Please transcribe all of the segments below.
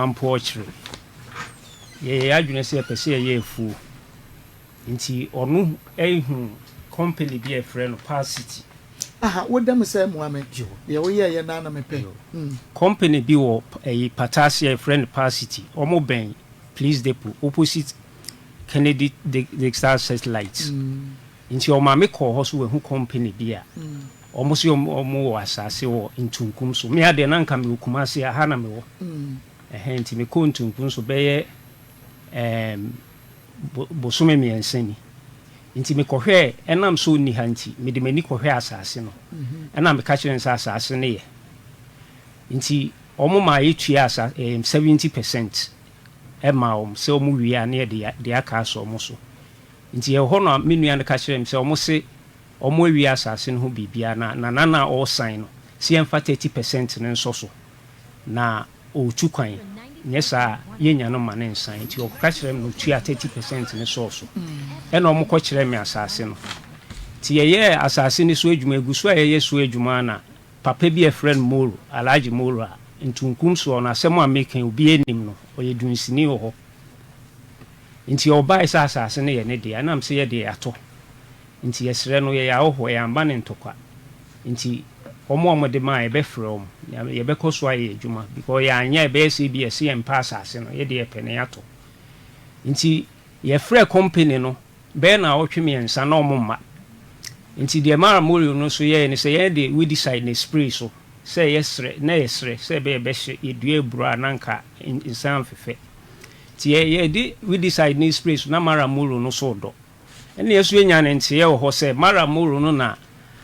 Ampɔkyere. Yɛyɛ yɛn adwene sɛ yɛpɛ sɛ yɛyɛ afuo. Nti ɔno ahu company bi a yɛfrɛ no Pal City. Aha, wo dɛ me sɛ moa me. Deɛ wo yɛɛyɛ naa na me pɛ. Company bi wɔ ɛyi Pataase a yɛfrɛ no Pal City. Wɔn bɛn Police Depot opposite Kennedy Digital Satellite. Nti ɔma me kɔɔ hɔ so wahu company bi a wɔn se wɔn wɔ asaase wɔ Ntunkum so. Me adeɛ na nka mewɔ Kumasi, aha na mewɔ. Ɛhɛn nti mekɔɔ Ntunkum so bɛyɛ ɛɛm bosome mmiɛnsa ni. Nti mekɔhwɛɛ, ɛnam sɛ ɔnni ha nti, mede m'ani kɔhwɛɛ asaase no. Ɛna meka kyerɛɛ no sɛ asaase no yɛ. Nti wɔn maa yɛtuaa asa ɛɛm 70% maa wɔn sɛ wɔn wie a na yɛde deɛ aka asɔ wɔn so. Nti ɛwɔ hɔ na me nua no ka kyerɛɛ me sɛ wɔn se wɔn awie asaase no ho biribiara na Nana no a ɔresan no se yɛmfa 30% no nsɔ so na ɔretu kwan nyɛ saa a yɛnnya no mma no nsan. Nti ɔka kyerɛɛ me na ɔtuaa 30% no sɔɔ so ɛna wɔn kɔ kyerɛɛ me asaase no. Nti yɛyɛɛ asaase no so adwuma, ɛgu so a yɛyɛ so adwuma ara na papa bi a yɛfrɛ no Moro, Alhaji Moro a Ntunkum soɔ no asɛm a meka yi obiara nnim no, ɔyɛ dunsini wɔ hɔ. Nti ɔbae sɛ asase no yɛ ne dea, ɛnam sɛ yɛdeɛ yɛatɔ nti yɛsrɛ no, yɛyɛ ahɔhoɔ, yɛamba no ntɔkwa nti wɔn a wɔde maa yɛbɛfrɛ wɔn, yɛbɛkɔ so ayɛ adwuma because yɛanyɛ a ɛbɛyɛ sɛ ebia yɛse yɛmpɛ asase no, yɛdeɛ yɛpɛ na yɛatɔ. Nti yɛfrɛɛ company no bɛyɛ naawɔtwe mmiɛnsa na wɔn mma. Nti deɛ Mara Morio no nso yɛeɛ ne sɛ yɛn de weedicide na spray so sɛ yɛsrɛ na yɛsrɛ sɛ ɛbɛyɛ yɛbɛhye, yɛdua aburo a na anka nsan amfefɛ. Nti yɛ yɛde weedicide no spray so na Mara Moro no so redɔ. Ɛna yɛ nso yɛnyaa no nteeɛ wɔ hɔ sɛ Mara Moro no na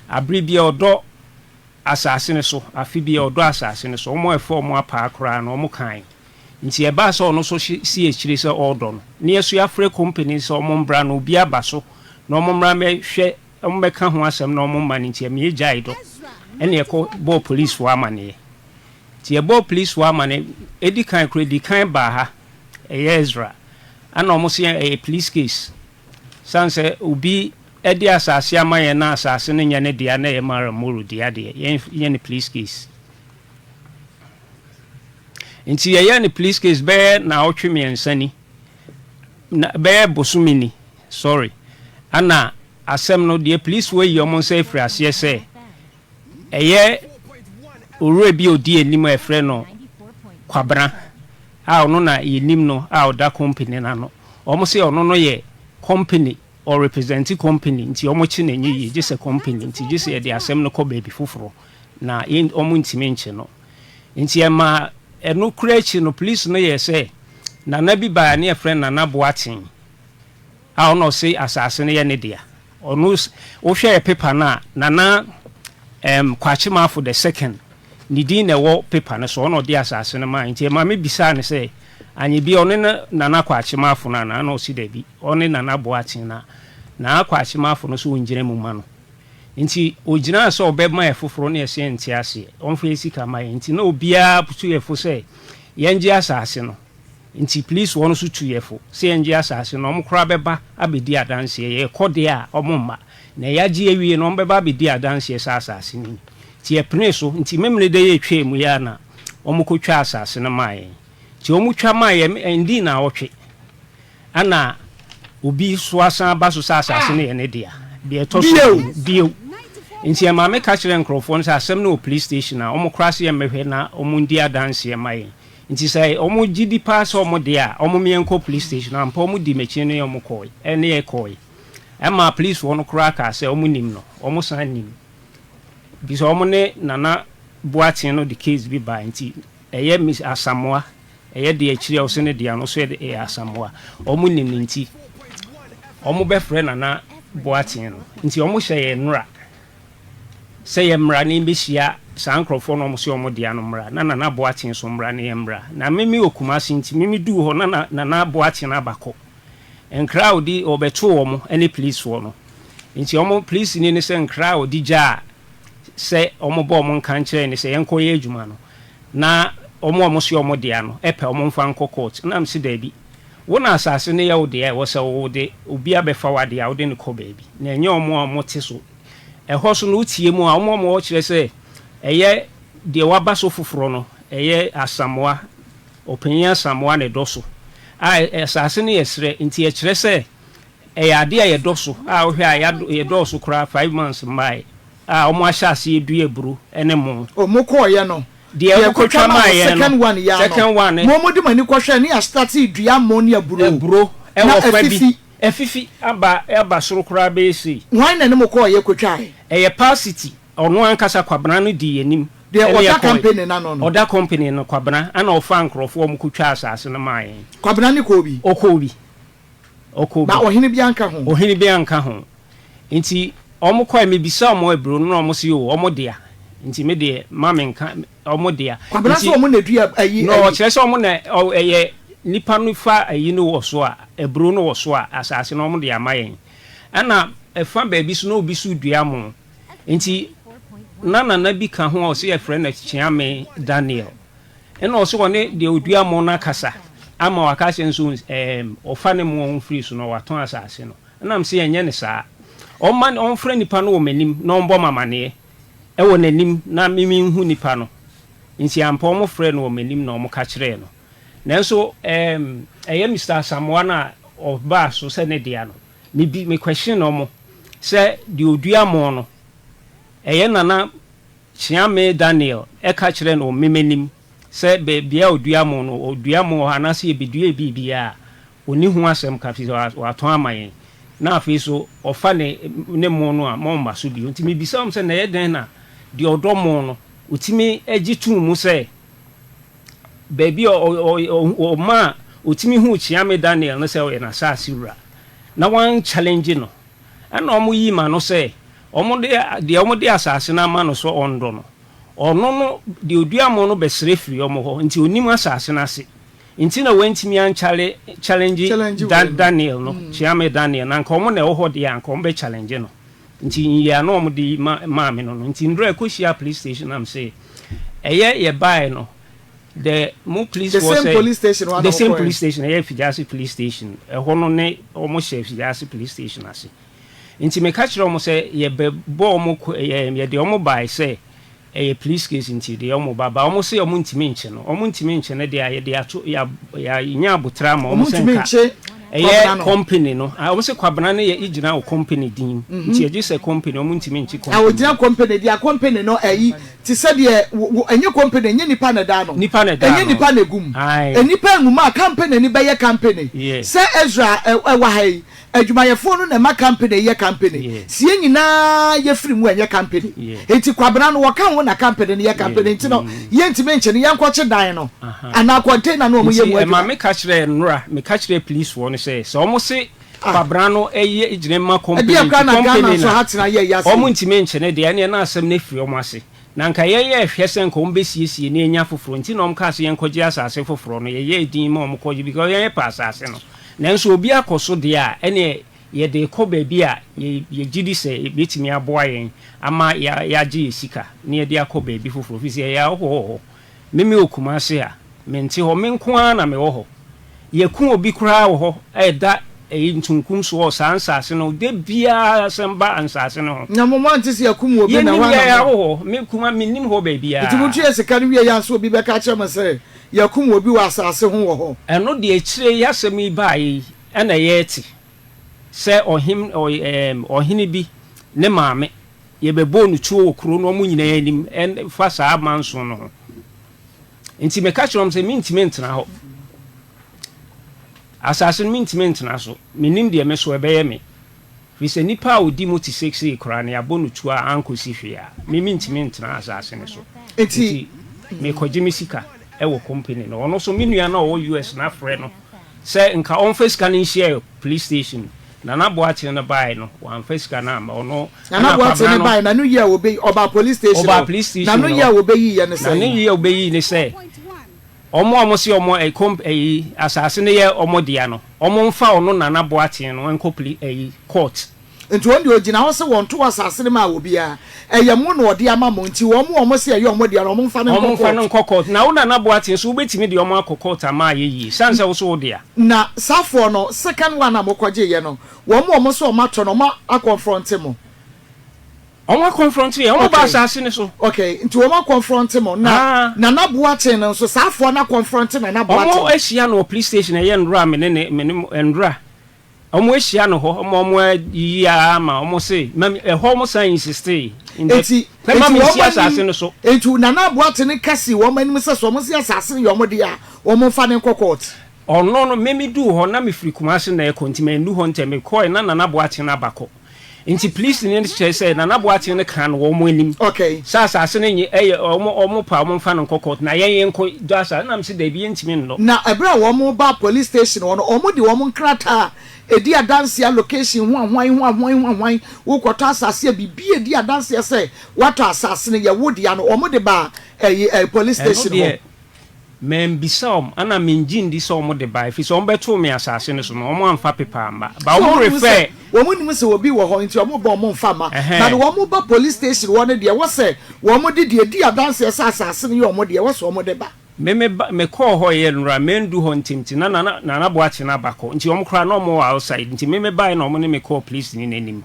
abere biara ɔdɔ asase no so, afe biara ɔdɔ asase no so. Wɔn a ɛfa wɔn apaa koraa no wɔn kae. Nti ɛbaa sɛ ɔno nso hye si akyire sɛ ɔredɔ no, na yɛ nso yɛafrɛ company no sɛ wɔn mmra na obi aba so na wɔn mmra mmɛhwɛ, wɔn mmɛka ho asɛm na wɔn mma no nti ɛma yɛgyae dɔ. Ɛna yɛkɔ bɔɔ policefoɔ amaneɛ. Nti yɛbɔɔ polisfoɔ amane, edi kan koraa edi kan baa ha, ɛyɛ Ezra, ɛna wɔn se ɛyɛ police case, sane sɛ obi de asase ama yɛn na asase no nyɛ ne dea na ɛyɛ Mara Moro dea deɛ, yɛn yɛ no police case. Nti yɛyɛ no police case bɛyɛ naawɔtwe mmiɛnsa ni, na bɛyɛ bosome ni, sorry, ɛna asɛm no deɛ polisfoɔ ayi wɔn nsa afiri aseɛ sɛ, Ɛyɛ owura bi a ɔdi anim a yɛfrɛ no Kwabena a ɔno na yɛnim no a ɔda company no ano. Wɔn se ɔno no yɛ company, ɔ represent company nti wɔn kye no ɛnyɛ yie gye sɛ company nti gye sɛ yɛde asɛm no kɔ baabi foforɔ na wɔn ntumi nkye no. Nti ɛma ɛno kura akyi no police no yɛɛ sɛ Nana bi baeɛ a ne yɛfrɛ no Nana Boateng a ɔno na ɔse asase no yɛ ne dea. Ɔno wohwɛɛ paper no a, Nana um, Kwakye Marfo the second ne din na ɛwɔ paper no so, ɔno na ɔde asase no mae. Nti ɛma me bisaa no sɛ, anyɛ bi ɔno ne Nana Kwakye Marfo no anaa? Na ɔse dabi, ɔne Nana Boateng na Nana Kwakye Marfo no nso ɔngyina mu ma no. Nti ɔgyinaa sɛ ɔbɛma yɛ foforɔ na yɛse yɛnte aseɛ, ɔmfa yɛ sika ma yɛn. Nti na obiara tu yɛ fo sɛ yɛngye asase no. Nti police foɔ no nso tu yɛ fo sɛ yɛngye asaase no, wɔn koraa bɛba abɛdi adanseɛ, yɛkɔ deɛ a wɔn mma, na yɛagye awie no wɔn bɛba abɛdi adanseɛ sɛ asaase no ni. Nti yɛpenee so, nti Memeneda yi a ɛtwaa mu yi ara na wɔn kɔtwaa asaase no maa yɛn. Nti wɔn twa maa yɛn, ɛndii naawɔtwe ɛna obi nso asan aba so sɛ asaase no yɛ ne dea, deɛ ɛtɔ so Bio! bio. Nti ɛmaa meka kyerɛɛ nkorɔfoɔ no sɛ asɛm no wɔ police station a wɔn koraa sɛ yɛmmɛhwɛ na wɔn ndi adanseɛ mma yɛn. Nti sɛ ɔmo gye di paa sɛ ɔmo deɛ a, ɔmo meɛ nkɔ police station. Ampa ɔmo di m'akyi ne ɔmo kɔɔe, ɛne yɛ kɔɔe. Ɛmaa police foɔ no koraa kaa sɛ ɔmo nim no, ɔmo san nim. Bi sɛ ɔmo ne Nana Boateng no de case bi bae nti ɛyɛ Miss Asamoah, ɛyɛ deɛ akyire a ɔse ne dea no nso yɛ Asamoah. Ɔmo nim no nti ɔmo bɛfrɛ Nana Boateng no. Nti ɔmo hyɛ yɛn nnora. Sɛ yɛmmra na yɛmmɛhyia saa nkorɔfoɔ no a wɔse wɔn dea no mmra, na Nana Boakye nso mmra na yɛmmra. Na me mewɔ Kumasi nti me meduu hɔ na na Nana Boakye no aba kɔ. Nkra a ɔdi ɔbɛtoo wɔn ne policefoɔ no. Nti wɔn policeni no sɛ nkra a ɔde gyaa sɛ wɔn bɔ wɔn nka nkyerɛ ne sɛ yɛnkɔyɛ adwuma no na wɔn a wɔse wɔn dea no pɛ wɔn mfa nkɔ court. Na mese daabi, wo na asase no yɛ wo dea a ɛwɔ sɛ wode obi abɛfa w'adeɛ a wode no kɔ baabi na ɛnyɛ wɔn a wɔte so. Ɛhɔ so no wotie mu a, wɔn a wɔwɔ kyerɛ sɛ ɛyɛ deɛ waba so foforɔ no, ɛyɛ Asamoah. Ɔpanyin Asamoah na ɛdɔ so a asase no yɛ serɛ nti ɛkyerɛ sɛ ɛyɛ adeɛ a yɛdɔ so a wohwɛ a yɛdɔɔso koraa 5 months mmaeɛ a wɔn ahyɛ aseɛ dua aburo ne mo. O mo kɔɔyɛ no. Deɛ deɛ wokɔtwa kɔtwa maa maa mo yɛn second no one ya no second one mo mo de mo ani kɔhwɛ ne yɛastart dua mo ne aburo aburo na ɛwɔ fa bi afifi. Afifi aba soro koraa bɛyɛ sei. Hwan na ne mo kɔɔyɛ kɔtwae? Ɛyɛ Pal City, ɔno ankasa Kwabena no di anim. Deɛ ɛne ɔda yɛkɔe. Company n'ano no. Ɔda company no, Kwabena ana ɔfa nkurɔfoɔ ɔmo kɔtwa asase no maa yɛn. Kwabena ne kɔɔ bi? Ɔkɔɔ bi, ɔkɔɔ na bi. Ɔhene bi anka ho? Ɔhene bi anka ho, nti ɔmo kɔɛ, mebisa ɔmo aburo no na ɔmo se o ɔmo dea, nti me deɛ ma me nka ɔmo dea. Kwabena nti sɛ ɔmo na dua ayi no ayi. Ɔkyerɛ sɛ ɔmo na ɛyɛ nipa no fa ayi no wɔ so a aburo no wɔ so a asase no ɔmo de ama yɛn, ɛna ɛfa baabi so na obi so dua mo, nti na nana bi ka ho a ɔsɛ yɛfrɛ no Kyeame Daniel, ɛna ɔsɛ ɔne deɛ odua mo no akasa ama waka sɛ nso ɔfa ne mo mfiri so na watɔn asase no. Ɛnam sɛ yɛnyɛ ne saa, ɔma ɔmfrɛ nipa no wɔ m'anim na ɔmbɔ m amaneɛ ɛwɔ n'anim na mimi nhu nipa no. Nti ampa ɔmo frɛ no wɔ m'anim na ɔmo ka kyerɛɛ no, nanso ɛyɛ Mr Asamoah no a ɔbaa so sɛ ne dea no, mebi me question ɔmo sɛ deɛ odua mo no ɛyɛ Nana Kyeame Daniel, ɛka kyerɛ no wɔ mem'anim sɛ beebi a odua mo no, odua mo wɔ hɔ anaasɛ yɛbɛdua biribiara a ɔni ho asɛm ka fi sɛ watɔn ama yɛn, na afei so ɔfa ne mo no a mɔmma so bio. Nti mebisa wɔn sɛ na ɛyɛ dɛn na deɛ ɔdɔ mo no ɔtumi agye tum mu sɛ baabi a ɔma a ɔtumi hu Kyeame Daniel no sɛ ɔyɛ n'asase wura na wɔn challenge no? Ɛna ɔmo yi ma no sɛ ɔmo de deɛ ɔmo de asase no ama no so ɔndɔ no, ɔno no deɛ odua mo no bɛsrɛ firi ɔmo hɔ, nti onim asase no ase, nti na wɔntumi anchallenge challenge Challenge wei no. Daniel no, Kyeame Daniel, na nka ɔmo na ɛwɔ hɔ deɛ anka ɔmo bɛ challenge no. Nti nyia na ɔmo de ma maame no, nti ndura ɛkɔhyia police station am sɛ ɛyɛ yɛ baeɛ no the mo police The wɔ same sɛ police station wa na the same wokɔɛ? Police station, ɛyɛ Fidiase police station ɛhɔ no ne ɔmo hyɛ Fidiase police station ase. Nti meka kyerɛ ɔmo sɛ yɛbɛbɔ ɔmo yɛde ɔmo bae sɛ ɛyɛ police case, nti deɛ ɔmo ba ba ɔmo sɛ ɔmo ntumi nkye no, ɔmo ntumi nkye no deɛ a yɛde ato yɛnya abotra ama ɔmo ɔmo sɛ ntumi nka nkye ɛyɛ Kwabena no. Company no, ɔmo sɛ Kwabena no yɛ gyina wɔ company din, nti yɛgye sɛ company ɔmo ntumi nkye a company. Ogyina company deɛ, company no ɛyi te sɛ deɛ ɛnyɛ company, ɛnyɛ nipa na ɛda no. Nipa na ɛda ɛnyɛ no. Nipa na egum. Aye. Nipa enwuma a company ni bɛyɛ company. Sɛ Ezra ɛwɔ ha yi, adwumayɛfoɔ no na ɛma company yɛ company. Sie nyinaa yɛfiri mu, ɛnyɛ company. Eti Kwabena no wɔka ho na company no yɛ company, nti no yɛntumi nkye no, yɛnkɔkye dan no anaa container no a wɔn yɛ Nti mu ɛma adwuma. Meka kyerɛ nnora, meka kyerɛ policefoɔ no sɛ ɔmo se Kwabena no ɛyɛ gyina ma company ɛdeɛ nti kora na Ghana company nso na ha tena yɛ yase. Ɔmo ntumi nkye no deɛ, ɛneɛ na asɛm no afiri ɔmo ase, na nka yɛyɛ ɛhwɛ sɛ nka ɔmo bɛsiesie na ɛnya foforɔ, nti na ɔmo kaa sɛ yɛnkɔgye asase foforɔ no. Yɛyɛ din ma ɔmo kɔgye because yɛnyɛ pɛ asase no, nanso obi akɔ so deɛ a ɛneɛ yɛde kɔ baabi a yɛgye di sɛ yɛbɛtumi aboa yɛn ama yɛagye yɛ sika na yɛde akɔ baabi foforɔ, firi sɛ yɛyɛ ahɔhoɔ wɔ hɔ. Meme wɔ Kumase a mente hɔ, me nko ara na mewɔ hɔ. Yɛku obi koraa wɔ hɔ a ɛda ɛyi ntunkum so wɔ saa nsase no de biara asɛm ba nsase no ho. Na mo mo ante sɛ yɛkum obi na yɛnim hɔ yɛ ana mo ahɔhoɔ, me kuma mennim hɔ baabiara. Nti motua sika no wie yɛ anso obi bɛka kyerɛ mo sɛ yɛkum obi wɔ asase ho wɔ hɔ? Ɛno deɛ akyire yi asɛm yi baeɛ yi ɛna yɛte sɛ ɔhene bi ne maame yɛbɛbɔɔ no tuo wɔ kuro no ɔmo nyinaa anim ɛn fa saa manso no ho. Nti meka kyerɛ ɔm sɛ mentumi ntena hɔ, asase no mentumi ntena so, menim deɛ me so ɛbɛyɛ me, firi sɛ nipa a ɔdi mu te seesei koraa no yɛabɔ no tuo a ankɔsi hwee a me mentumi ntena asase no so. Nti nti mekɔgye me sika ɛwɔ company no. Ɔno so me nua no a ɔwɔ US no afrɛ no sɛ nka ɔmfa sika no nhyia police station. Nana Boakye no baeɛ no wamfa sika no amma ɔno. Nana ɛna Boakye Kwabena ne no bae na no yie a wɔbɛyi ɔbaa police station ɔbaa hɔ police na station no hɔ yie a wɔbɛyi yɛ ne na ne sɛn? yie a ɔbɛyi ne sɛ ɔmo a ɔmo se ɔmo ɛyi ɛyi asase no yɛ ɔmo dea no, ɔmo mfa ɔno Nana Boakye no nkɔ poli ɛyi court. Nti wɔn deɛ ogyina hɔ sɛ wɔn to asase no ma obiara, ɛyɛ mo na ɔde ama mo, nti wɔn a wɔn se ɛyɛ wɔn dea no, wɔn mfa no ɔmo nkɔ mfa no court. Nkɔ court. Na wo Nana Boakye nso wobɛtumi de ɔmo akɔ court ama ayɛ yie san sɛ wo so wo dea. Na saafoɔ no, second one a mokɔgye yɛ no, wɔn a wɔn so wɔn atɔ no, wɔn akɔnfrɔnte mo? Wɔn akɔnfrɔnte yɛn, wɔn ba asaase no so. Okay, nti wɔn akɔnfrɔnte mo, na Nana Boateng no nso, saa afoɔ no akɔnfrɔnte Nana Boateng. Wɔn ahyia no wɔ police station, ɛyɛ nnora a me ne ne, me ne, nnora. Wɔn ahyia no hɔ, ma wɔn ayiyi ara ma wɔn se, ma me, ɛhɔ wɔn san insistee. In the, Enti, sɛ ma enti me wɔn nsi asaase anim, no so. enti Nana Boateng no ka sii wɔn anim sɛ sɛ wɔn se asaase no yɛ wɔn dea a, wɔn mfa no nkɔ court. Ɔno no, me me duu hɔ, na me firi Kumasi na ɛkɔ, nti mannu hɔ ntɛm, me kɔɔɛ na Nana Boateng no aba kɔ. Nti polisini no kyerɛ sɛ Nana Boateng no kaa no wɔn anim sɛ asase no nye ɛyɛ wɔn wɔn pɛ a wɔn mfa no nkɔ court na yɛn yɛn nkɔ dɔ asase na mese dabi yɛntumi nnɔ. Na ɛberɛ a wɔn ba police station hɔ no wɔn de wɔn nkrataa a ɛdi adanseɛ location ho ahwan ho ahwan ho ahwan wokɔtɔ asase a biribi a ɛdi adanseɛ sɛ woatɔ asase no yɛ wo dea no wɔn de baa ɛyi ɛɛ police Ɛno station hɔ. deɛ Mambisa wɔn, ɛna menngye nndi sɛ wɔn de bae, ɛfiri sɛ wɔn bɛtoo me asase no so no, wɔn amfa paper amma, but Sɛ wɔn wɔn nim sɛ refer. wɔn nim sɛ obi wɔ hɔ nti wɔn ba wɔn nfa mma, Ɛhɛn. but wɔn ba police station hɔ no deɛ ɛwɔ sɛ wɔn de deɛ ɛdi adanseɛ sɛ asase no yɛ wɔn deɛ ɛwɔ sɛ wɔn de ba. Me me ba me kɔɔ hɔ yɛ nnora manndu hɔ ntem nti na Nana Nana Boakye no aba kɔ nti wɔn koraa na wɔn wɔ outside nti me me bae na wɔn ne me kɔɔ police ni no anim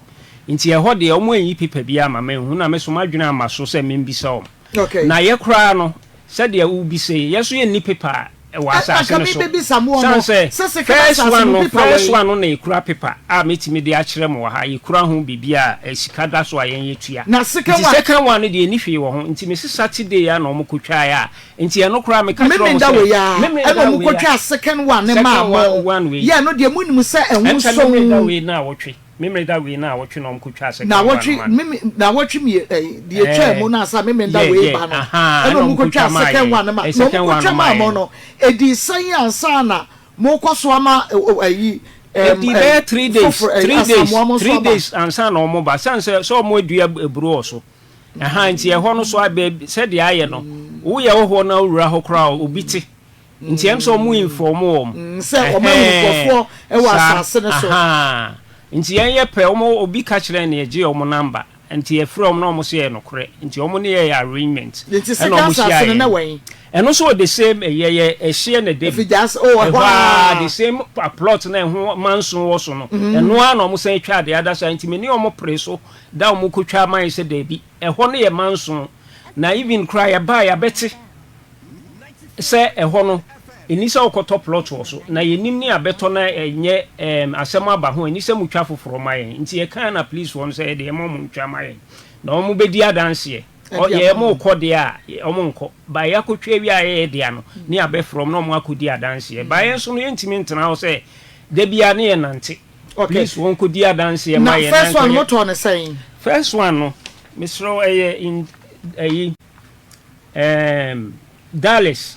nti ɛhɔ deɛ wɔn anyi paper biara amma manhu na me nso m'adwene amma so sɛ membisa wɔn. Okay. Na yɛ koraa no, sɛdeɛ wobisa yi, yɛ nso yɛnni paper wɔ asase Anka no so. mebɛbisa moɔ Sane no, sɛ, sɛ Sekem first asase one no no, paper wɔ first he? one no na yɛkura paper a mɛtumi de akyerɛ mo wɔ ha. Yɛkura ho biribi a sika da so a yɛn yɛtua. Na second Nti one. second one no deɛ ɛnni hwee wɔ ho. Nti mese Saturday a na wɔkɔtwaeɛ a, nti ɛno koraa meka kyerɛ wɔn Memenda sɛ, wei ara, Memenda ɛna wei a, wɔkɔtwaa second one no maa second one, mo. one wei. Yɛ, ɛno deɛ monim sɛ ɛho Ɛnkyɛ Memenda sɔnn. wei naawɔtwe. Memeneda wei naawɔtwe na wɔkɔtwaa second one no Naawɔtwe, maa no. meme, naawɔtwe mmiɛ, ɛyi, deɛ ɛtwaa mu Ɛɛ, no ansa Memenda yeah, wei yeah, ba no, ahaa, ɛna ɛna wɔkɔtwaa wɔkɔtwa maa second yɛn. one no maa, Ɛɛ, na second one no wɔkɔtwa maa maa mo yɛn. no, ɛdii sɛn ansa na mokɔ so ama ɛ, ɔ, ɛyi, ɛm, Ɛdii ɛyi, bɛyɛ 3 days, foforɔ, ɛyi, 3 days, Asamoah mo nso 3 aba? days ansa na wɔba. Sane sɛ, sɛ wɔadua aburo wɔ so. Ɛhaa, nti ɛhɔ no so a, baabi, sɛdeɛ ayɛ no, woyɛ wɔ hɔ na wowura hɔ koraa a, obi te. Nti ɛm sɛ ɔmo inform wɔn. Sɛ ɔmo ahu Ɛhɛn, nkorɔfoɔ wɔ saa, asaase no so. ahaa. Nti yɛn yɛ pɛ, ɔmo, obi ka kyerɛɛ no yɛgyee ɔmo number. Nti yɛfrɛɛ ɔmo na ɔmo se ɛyɛ nokorɛ. Nti ɔmo ne yɛɛ arrangement Nti ɛna sika ɔmo asaase hyiaa no na yɛn. ɛwɔ he? Ɛno nso wɔ the same ɛyɛ, ɛyɛ ɛhyeɛ na ɛda bi. Afigya ase, oh ɛhɔ Ɛhɔ ara, ara. the same plot na ɛho manso wɔ so no, ɛno ara na ɔmo san twaa the other side. Nti me ne ɔmo peree so da a ɔmo kotwaa mae sɛ daabi, ɛhɔ no yɛ manso. Na even koraa yɛbaa yɛabɛte. Sɛ ɛhɔ no, ɛnni sɛ wokɔtɔ plot wɔ so, na yɛnim nea bɛtɔ na ɛnyɛ ɛɛm asɛm aba ho a, ɛnni sɛ motwa foforɔ ma yɛn. Nti yɛkaa na policefoɔ no sɛ ɛdeɛ yɛma wɔn ntwa ma yɛn, na wɔn bɛdi adanseɛ. Ɔ Ɛde yɛ ama mo. wɔrekɔ deɛ a, wɔn nkɔ. But yɛakɔtwa awie a ɛyɛ yɛn dea no, ne yɛabɛfrɛ wɔn na wɔn akɔdi adanseɛ. But yɛn nso no, yɛntumi ntena hɔ sɛ da biara ne yɛnante. Okay. Police wɔn kɔdi adanseɛ ma Na yɛn na first one nkɔyɛ. motɔɔ no sɛn? First one no, mesrɛ wo ɛyɛ in ɛyi. Ehm Dallas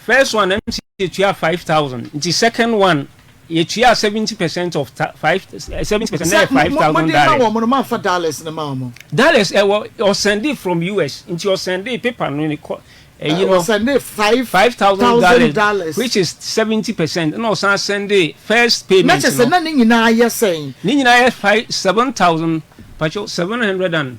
first one ɛm sɛ yɛtua 5000 nti second one yɛtua 70 percent of 5 70% na Sɛ yɛ mo 5000 mode ma dollars. wɔn no moamfa dollars no maa wɔn? Dollars ɛwɔ ɔsɛnde from US nti ɔsɛnde paper no ne kɔ ɛyi no Ɔsɛnde 5000 5000 dollars dollars. which is 70% na ɔsan sɛnde first Na payment kyerɛ sɛ no. na ne nyinaa yɛ sɛn? Ne nyinaa yɛ 5 7000 pakyɛw 700 and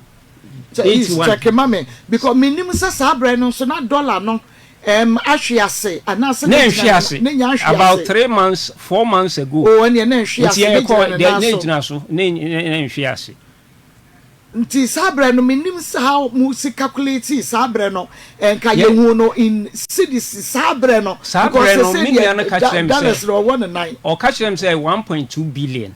Kyɛ is check ma me because me nim sɛ saa brɛ no nso na dollar no ɛɛm ahwe ase anaasɛ na na nhwe gyina ne ase na nya ahwe about ase. 3 months 4 months ago. Oh ɛneɛ na nhwe nti ase na yɛkɔ gyina ne deɛ nan na so. gyina so na na nhwe ase. Nti saa brɛ no me nim sɛ how mo si calculate saa brɛ no nka Yɛ yɛ hu no in cedis saa brɛ no saa because berɛ no sese me nua no deɛ ka da kyerɛ me dollars sɛ no ɔwɔ ne nan. ɔka kyerɛ me sɛ 1.2 billion.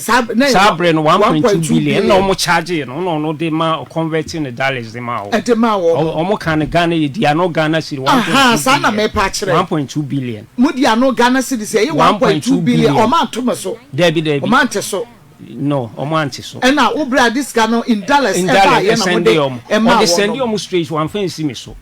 Saa na yɛ Saa berɛ no one one point two point two billion ɛna billion. wɔn charge no ɛna ɔno de ma convert ne dollars de ma wɔn. Ɛde ma wɔn. Wɔn ka no Ghana yɛ di ano Ghana cedi one point Ahaa two saa na billion mepa akyerɛ. 1.2 billion. Mo di ano Ghana cedis ɛyɛ one one point point two two billion billion. ɔmo anto me so. Dabi dabi. Ɔmo ante so. No, ɔmo ante so. Ɛna wo bra de sika no in dollars In ɛbaa dollars yɛ na mo ɛsɛnde de wɔn. ɛmaa Ɔde wɔn sɛnde no. wɔn straight wɔn anfa nsi me so.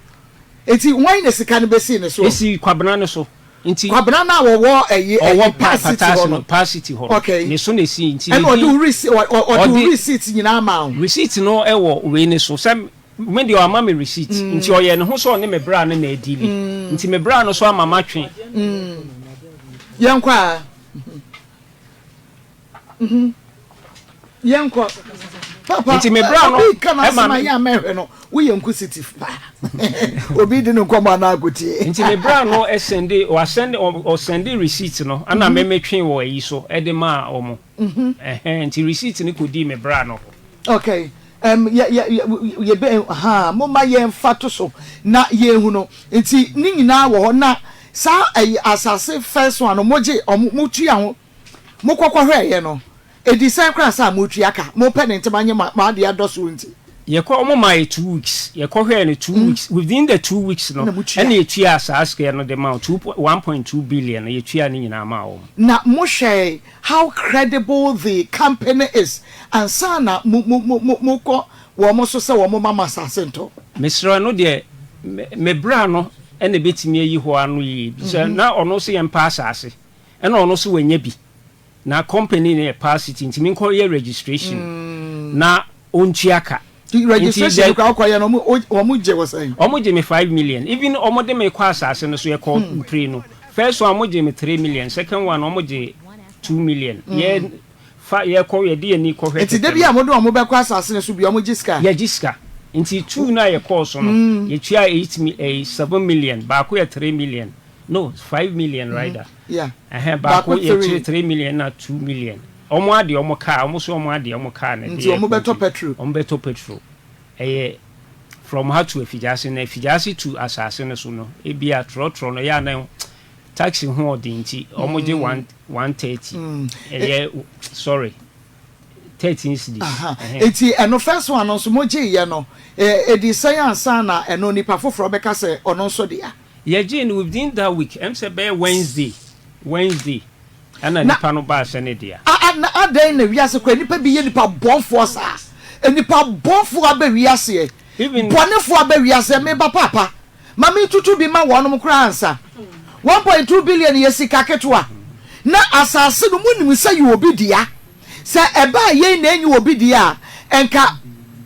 Eti hwan na sika no bɛsii ne soɔ? Esi Kwabena no so. Nti. Kwabena no a wɔwɔ ɛyi Ɔwɔ ɛyi pa Paa City Pataase hɔ no no? Paa City hɔ no. Okay. Ne so na esii nti Ɛna ne ɔde din wo resi ɔ ɔ ɔde wo ɔde receipt nyinaa maa wo? Receipt no ɛwɔ wei no so sɛ me deɛ wama me receipt nti ɔyɛ ne ho sɛ ɔne me bra no na ɛdeali nti me bra no so ama matwe. Yɛnkɔ a. Yɛnkɔ. Papa, Nti me bra no obi ka n'asɛm ɛma a me. yɛ a mɛhwɛ no, woyɛ nkusitif paa. Obi di ne nkɔmmɔ anaa akotie. Nti me bra no sɛnde, wasɛnde, ɔsɛnde receipt no, ɛna me metwe wɔ ayi so de maa wɔn. Ɛhɛn, nti receipt no kɔdii me bra no hɔ. Okay. Ɛm, yɛ, yɛ, yɛ, yɛbɛ, ahaa, momma yɛmfa to so na yɛnhu no. Nti ne nyinaa wɔ hɔ. Na saa ɛyi, asase first one no, mogye, ɔmo, motua ho, mokɔ kɔhwɛɛyɛ no, ɛdi sɛn koraa sɛ a motua ka? Mopɛ ne ntɛm anyɛ mo, mo adeɛ adɔ soɔ nti. Yɛkɔ, ɔmo maa yɛ 2 weeks, yɛkɔhwɛɛ no 2 weeks, within the 2 weeks no Ɛna motua. Ɛna yɛtuaa saa sika no de maa wɔn, two point, 1.2 billion no, yɛtuaa ne nyinaa maa wɔn. Na mohwɛɛ how credible the company is ansa na mo, mo, mo, mo, mokɔ wɔn so sɛ wɔn ma mo asase ntɔ? Mesrɛ, no deɛ, me bra no ɛna ɛbɛtumi ayi hɔ ano yie sɛ na ɔno nso yɛmpa asase, ɛna ɔno nso wanya bi na company no yɛ Pal City, nti menkɔ yɛ registration na ɔntua ka. Nti registration no koraa wokɔyɛ no, wɔn gye wɔ sɛn? Ɔmo gye me 5 million. Even ɔmo de me kɔ asase no so, yɛkɔ mpire no, first one ɔmo gye me 3 million, second one ɔmo gye 2 million. Yɛ fa yɛkɔ, yɛde yɛn ni kɔhwɛ. Nti da bi a mode wɔn bɛkɔ asase no so bi, wɔn gye sika? Yɛgye sika. Nti two na yɛkɔɔ so no, yɛtua 8 mi 7 million, baako yɛ 3 million, no, 5 million rider. Ɛhɛn, baako Baako yɛtua 3. 3 million na 2 million. Ɔmo adeɛ, ɔmo kaa, ɔmo so ɔmo adeɛ, ɔmo kaa na Nti ɛde yɛ ɔmo bɛtɔ kɔnti. petrol. Ɔmo bɛtɔ petrol. Ɛyɛ from ha to Afigyase, na Afigyase to asase no so no, ebi a trɔtrɔ no yɛ anan taxi ho ɔden, nti ɔmo gye 1 130, ɛyɛ, sorry, 13 cedis. Ɛhɛn. Nti ɛno first one no nso mogye yɛ no, ɛdi sɛn ansa na ɛno nipa foforɔ bɛka sɛ ɔno nso dea? Yɛgye no within that week, ɛm sɛ bɛyɛ Wednesday ɛna nipa no baa sɛ ne dea. Na adɛn na wiase kora nipa bi yɛ nipa bɔnfoɔ saa? Nipa bɔnfoɔ aba wiaseɛ. Even Bɔnefoɔ aba wiaseɛ. Meba paapa ma metutu bi ma wɔnom koraa ansa. 1.2 billion yɛ sika ketewa na asase no munim sɛ yɛ obi dea? Sɛ ɛbaa yɛn na enyi obi dea a, nka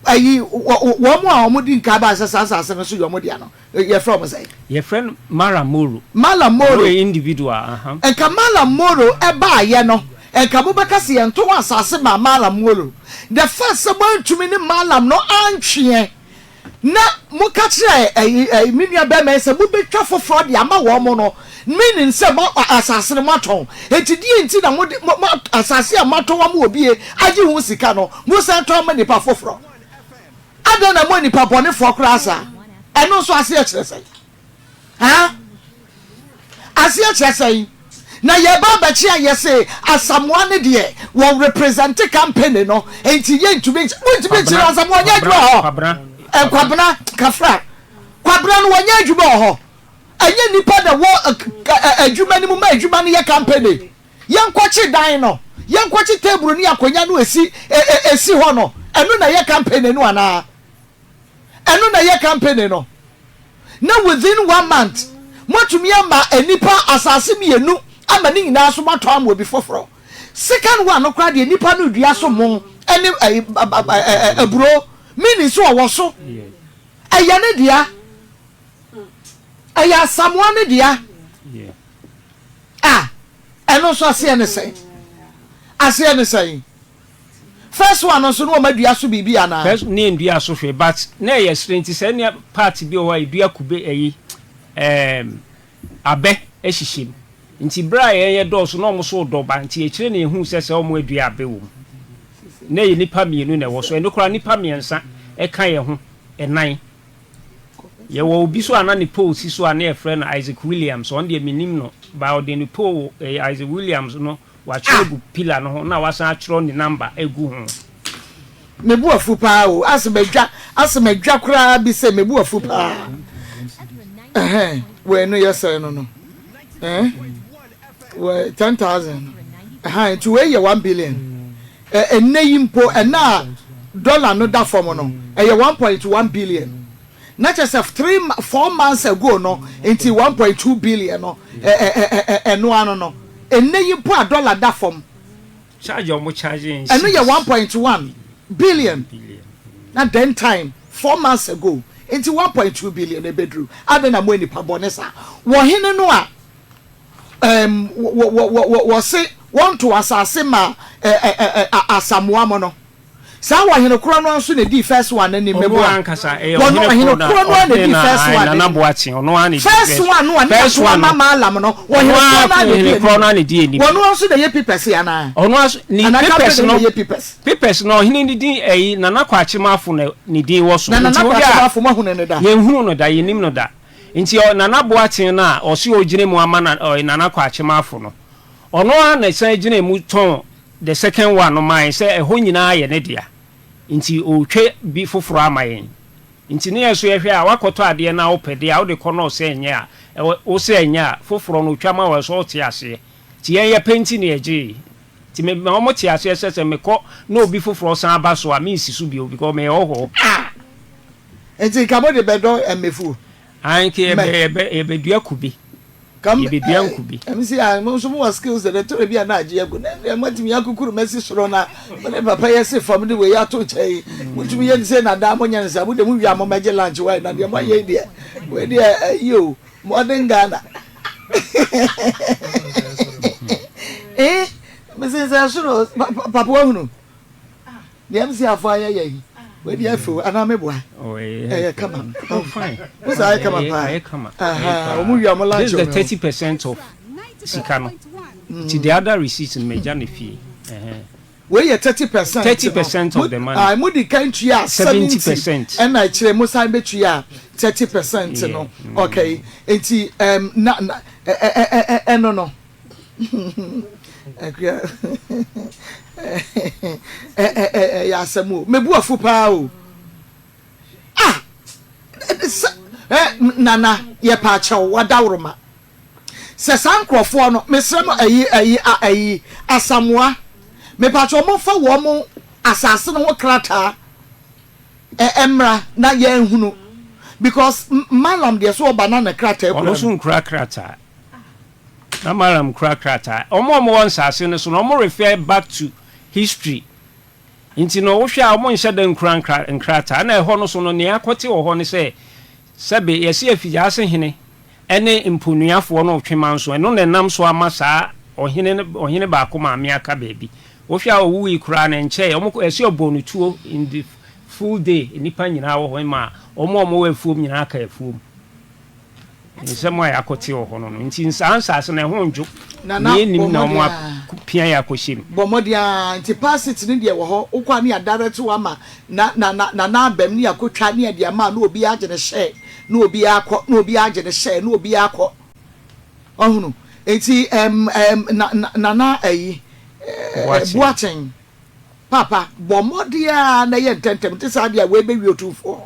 ayi wɔn a wɔn di nka baa sɛ saa asase no so yɛ wɔn dea no, yɛfrɛ wɔn sɛ? Yɛfrɛ no Mara Moro. Malam Moro. Ɔno yɛ individual, aha. Nka Malam Moro ɛbaayɛ no, nka mobɛka sɛ yɛntɔn asase ma Malam Moro. The fact sɛ moantumi ne Malam no antweɛ na moka kyerɛ ɛyi ɛyi me nua bɛrima yi sɛ mobɛtwa foforɔ de ama wɔn mo no, meaning sɛ mo asase no moatɔn. Eti deɛ nti na mode mo mo asase a moatɔn ama obie agye ho sika no, mosan tɔn ama nipa foforɔ? Adan na mo nipa bɔnefoɔ koraa saa? Ɛno nso aseɛ kyerɛ sɛn ha? Aseɛ kyerɛ sɛn? Na yɛba abɛkye a, yɛse Asamoa ne deɛ wɔ represent company no, nti yɛntumi nkyɛ, montumi nkyerɛ Asamoa nyɛ adwuma wɔ hɔ. Kwabena. Nkwabena kafra, Kwabena no wɔnyɛ adwuma wɔ hɔ. Ɛnyɛ nipa na wɔ adwuma no mu ma adwuma no yɛ company. Yɛnkɔkye dan no, yɛnkɔkye table ne akonnwa no esi hɔ no, ɛno na ɛyɛ company no anaa? Ɛno na ɛyɛ company no? Na within one month moatumi ama nipa asase mmienu ama ne nyinaa so moatɔ ama obi foforɔ. Second one no koraa deɛ, nipa no dua so mo ɛne ɛyi aburo, meaning so ɔwɔ so, ɛyɛ ne dea, ɛyɛ Asamoa ne dea. A ɛno nso aseɛ ne sɛn? Aseɛ ne sɛn? First one no nso no, wɔn adua so biribi anaa? First ne ndua so hwɛ, but na ɛyɛ serɛ, nti sɛ nea part bi wɔ hɔ a edua kube, ɛyi abɛ hyehyɛ mu. Nti bere a yɛn yɛ dɔɔso na wɔn so dɔ ba, nti akyire na ehu sɛ wɔn adua abɛ wɔ mu. Na ɛyɛ nipa mmienu na ɛwɔ so, ɛno koraa nipa mmiɛnsa ɛka yɛn ho, ɛnan. Yɛwɔ obi so a na ne pole si so a na yɛfrɛ no Isaac Williams. Ɔno deɛ menim no ba, ɔde ne pole, ɛyɛ Isaac Williams no, watwerɛ gu pillar no ho na wasan atwerɛ ne number egu ho. Mebu afu paa o, asɛ madwa, asɛ madwa koraa bi sɛ mebu afu paa. Ɛhɛn, wei no yɛ sɛn no ɛn wɔ 10,000 no, ɛhɛn, nti wei yɛ 1 billion. Ɛnɛ yi mpo, ɛnɛ a dollar no da fam no, ɛyɛ 1.1 billion, na kyerɛ sɛ 3, 4 months ago no nti 1.2 billion no, ɛ ɛ ɛ ɛno ano no, ɛnɛ yi mpo a dollar da fam, Charge a wɔn charge yɛn ɛno yɛ 1.1 billion. Na then time 4 months ago nti 1.2 billion ebeduru adi. Na mo nipa bɔ ne saa wɔhene no a wɔ wɔ wɔ wɔ wɔse wɔnto asase ma ɛ ɛ ɛ Asamoa mo no. Saa ɔhene korɔ no ara nso na ɛdii first one no anim, Ɔno meboa? ankasa, ɛyɛ Wɔno, ɔhene ɔhene korɔ no korɔ no ara na ɔhene ɛdii no first ae, one no Nana anim. Boakye, ɔno ara na ɛdii First first, one no a ne first yɛato one ama no, Mallam no, ɔno ɔhene korɔ ara no ara na ɔhene ɛdi korɔ anim. no ara na ɛdi anim. Wɔno ara nso na ɛyɛ pipɛs anaa? Ɔno ara nso, ne Anaa papers company no no, na ɛyɛ pipɛs? papers no, ɔhene no din, ɛyi, Nana Kwakye Marfo na ne din wɔ so. Na Nti Nana wohwɛ Kwakye a, Marfo, moahunu no da? yɛnhunu no da, yɛnnim no da. Nti ɔ, Nana Boateng no a ɔse ɔgyina mu ama na, ɔyi, Nana Kwakye Marfo no, ɔno ara na ɛsan gyinaa mu tɔn the second one no maa yɛn sɛ ɛhɔ nyinaa yɛ ne dea. Nti ɔretwa bi foforɔ ama yɛn. Nti ne yɛn nso yɛhwɛ a, woakɔtɔ adeɛ na wopɛ deɛ a, wode kɔ na ɔsɛ ɛnyɛ a, ɛwɔ, wosɛ ɛnyɛ a, foforɔ no ɔtwa ma wo a, ɛsɛ sɛ wote aseɛ. Nti yɛn yɛpɛ nti na yɛgyee. Nti me ma wɔn te aseɛ sɛ sɛ mekɔ na obi foforɔ san ba so a, mensi so bio because meyɛ hɔhoɔ. Ah! Nti nka mode bɛdɔ mmɛfuo? Ae, nka Mmɛ. yɛbɛ, yɛbɛ, yɛbɛdua kube. Kam Yɛbɛdua nkubi. Ɛm si a mo nso mo wɔ skills dede tore bi a na agye agu na deɛ moatumi akukuru masi soro na mo ne papa yɛ se fam de wei ato nkyɛn yi motumi yɛ ne sei na daa monyɛ ne saa mo deɛ mo wie a mommɛgye lunch wai na deɛ moayɛ yi deɛ wei deɛ ayi o modern Ghana eh mese nsɛ soro papa wahunu Deɛ MC afo ayɛ yɛ yi wei deɛ ɛfɛ o anaa meboa ɛyɛ kama oh fine wo saa ayɛ kama paa ayɛ kama wɔn wia wɔn lunch this is the 30% of sika no ti the other receipt no mɛgya ne fie wei yɛ 30% 30% of the money ah mo di kan tua 70% ɛna akyire mo san bɛ tua 30% no okay nti ɛm na na ɛ ɛ ɛno no. Akua ɛyɛ asɛm o mebu afu paa o ah sɛ nana yɛ paakyɛw wadaworoma sɛ saa nkurɔfoɔ no mesrɛ mo ayi ayi ayi asamoa mepaakyɛw momfa wɔn mo asase no ho krataa ɛmmra na yɛnhunu because malam deɛ so ɔba na ne krataa kura ɔno nso nkura krataa. Na Maram kura krataa. Wɔn a wɔwɔ nsaase no so no, wɔn refer back to history. Nti no, wohwɛ a wɔn nhyɛ da nkura nkra nkrataa. Ɛna ɛhɔ no so no, nea akɔte wɔ hɔ ne sɛ, sɛbe yɛse Afigyaase hene ne mponuafoɔ no retwe manso. Ɛno na ɛnam so ama saa ɔhene no, ɔhene baako maame aka baabi. Wohwɛ a ɔwui koraa no, ɛnkyɛe. Wɔn kɔ, yɛse ɔbɔɔ no tuo in the full day, nnipa nyinaa wɔ hɔ ma wɔn a wɔwɔ afuom nyinaa aka afuom. Nsɛm a yɛakɔte wɔ hɔ no no nti, saa nsase no, ɛho nnwo. Nana, Nea bɔ ennim na mmɔden ara. wɔapia yɛn akɔhyɛ mu. Bɔ mmɔden ara. Nti parsit no deɛ wɔ hɔ, wokɔ a ne yɛadirect wo ama na na na Nana abam ne yɛakɔtwa ne yɛde ama na obiara agye ne share na obiara akɔ na obiara agye ne share na obiara akɔ. Wahunu? Nti ɛm ɛm na na Nana ayi ɛɛ Boakye. Boateng, Paapa, bɔ mmɔden ara na yɛ ntɛntɛm, nte saa deɛ a wei bɛwie Otumfoɔ hɔ.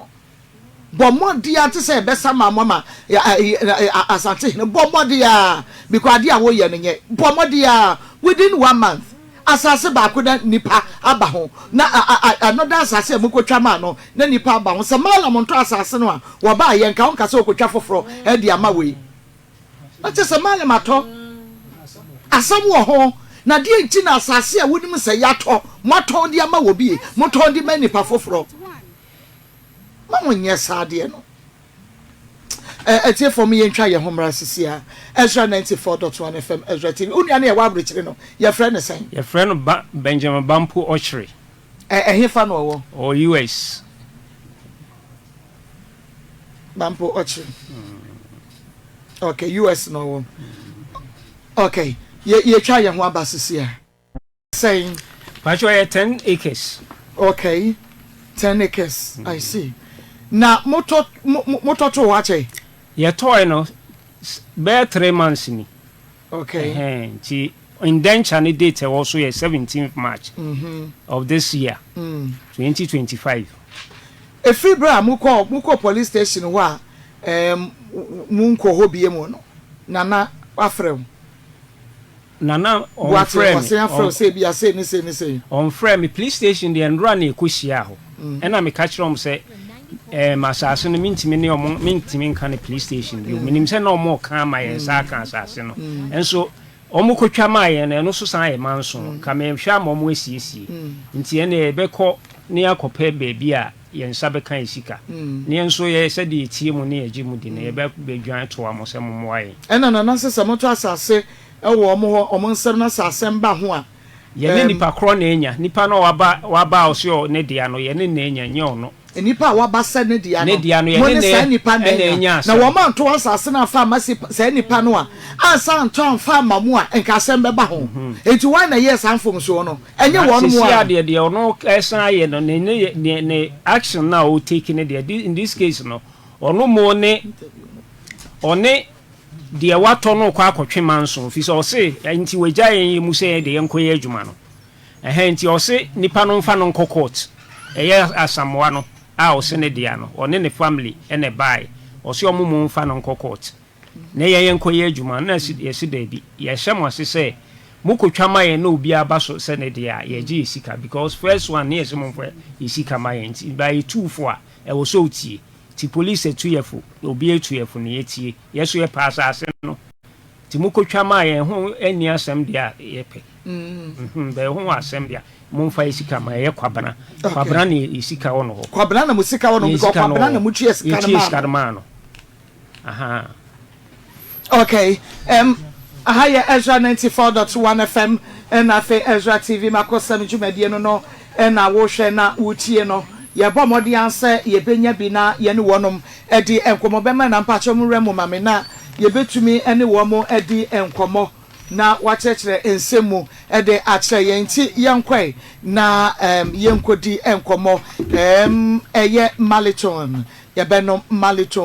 Bɔ mmɔden ara te sɛ ɛbɛsa ma mo ama Asantehene. Bɔ mmɔden ara because adeɛ a woyɛ no nyɛ. Bɔ mmɔden ara within one month asase baako na nipa aba ho na another asase a mokɔtwa maa no na nipa aba ho. Sɛ Mallam ntɔ asase no a wɔbaa yɛ nka wonka sɛ wokɔtwa foforɔ de ama wei. Na kyerɛ sɛ Mallam atɔ. Asɛm wɔ ho. Na deɛ nti na asase a wonim sɛ yɛatɔ, moatɔn de ama wɔ bi, motɔn de ma nipa foforɔ. Ma mo nyɛ saa adeɛ no. Ɛ atiefoɔ mo yɛntwa yɛn ho mmra sisi a. Ezra 94.1 FM Ezra TV. Wo nua no yɛ wɔ aburokyire no yɛfrɛ no sɛn? Yɛfrɛ no ba Benjamin Bampo Ɔkyere. Ɛ ɛhefa na ɔwɔ? Ɔwɔ US. Bampo Ɔkyere. Okay, US na ɔwɔ. Okay, yɛ yɛtwa yɛn ho aba sisi a. Sɛn? Pacho ɛyɛ 10 acres. Okay, 10 acres, I see. Na motɔ mo motɔ too hɔ akyɛ? Yɛtɔɔe no bɛyɛ 3 months ni. Okay. Ɛhɛn, nti indenture ne date ɛwɔ so yɛ 17th March of this year, 2025. Ɛfiri berɛ a mokɔɔ mokɔɔ police station hɔ a ɛɛm monkɔ hɔ biom no, Nana wafrɛ wo? Nana Boakye, ɔnfrɛɛ me. Wɔsen afrɛ wo sɛ ebia sei ne sei ne sei. Ɔnfrɛɛ me. Police station deɛ nnora na yɛkɔhyiaa hɔ. Ɛna meka kyerɛɛ wɔn sɛ ɛɛm asase no mentumi ne wɔn mentumi nka no police station bio. Menim sɛ na wɔreka ama yɛn nsa aka asase no. Nso wɔkɔtwa maa yɛn no ɛno nso san yɛ manso. Nka mehwɛ ama wɔasiesie. Nti ɛnneɛ yɛbɛkɔ na yɛakɔpɛ baabi a yɛn nsa bɛka yɛn sika. Na yɛn nso yɛ sɛdeɛ yɛtie mo ne yɛgye mo di no, yɛbɛdwan atoa mo sɛ mommoa yɛn. Ɛna Nana se sɛ motɔ asase wɔ wɔn hɔ, wɔn nsam na sɛ asɛm ba ho a, Yɛne nipa korɔ na anya. Nipa no a waba waba a ɔse ɔ ne dea no, yɛne no na anya, nyɛ ɔno. Nnipa a waba sɛ ne dea Ne no, dea no, mo yɛne ne no saa nipa no na ɛna anya. anya Na asɛm. wɔn anto asase no amfa amma si saa nipa no a, ansa antɔ amfa amma mo a, nka asɛm bɛba ho. Enti hwan na ɛyɛɛ saa mfomsoɔ no? Ɛnyɛ Na wɔn seesei ara? deɛ, deɛ ɔno ɛsan ayɛ no, ne ne ne ne action no a ɔretake no deɛ, thi in this case no, ɔno mo ne ɔne deɛ watɔ no rekɔ akɔtwe manso, firi sɛ ɔse, nti wagya yɛn yɛ mu sɛ yɛn deɛ yɛnkɔyɛ adwuma no. Ɛhɛn nti ɔse nipa no nfa no nkɔ court ɛyɛ Asamoah no a ɔse ne dea no ɔne ne family ɛna ɛbaeɛ ɔse ɔmo mo nfa no nkɔ court na yɛn yɛnkɔ yɛ adwuma no na yɛse daabi yɛhyɛ mo ase sɛ mo kɔ twa ma yɛn na obiara ba so sɛ ne dea a yɛgye yɛ sika because first one ne yɛse mo nfa yɛ sika ma yɛn nti by yɛtuu fo a ɛwɔ sɛ otie nti police atu yɛ fo obiara atu yɛ fo na yɛtie yɛso yɛpɛ asase no Nti mokotwa maa yɛn ho nni asɛm deɛ a yɛpɛ. Bɛyɛ ho wɔ asɛm deɛ a momfa yɛ sika ma yɛyɛ Kwabena. Kwabena na yɛ sika wɔ no hɔ. Kwabena na mo sika wɔ no because Kwabena na mo tua sika no maa no. Yɛtua sika no maa no. Aha. Okay. Aha yɛ Ezra 94.1 FM ɛna afei Ezra TV makɔsɛm dwumadie no no ɛna wohwɛ na wotie no. Yɛbɔ mmɔden ara sɛ yɛbɛnya bi na yɛne wɔnom adi nkɔmmɔ. Bɛma na mpakyɛw mo werɛ mo ma me na yɛbɛtumi ne wɔn adi nkɔmmɔ na wɔakyerɛkyerɛ nsɛm mu de akyerɛ yɛn. Nti yɛnkɔe na yɛnkɔdi nkɔmmɔ. Ɛyɛ Maliton. Yɛbɛnom Maliton.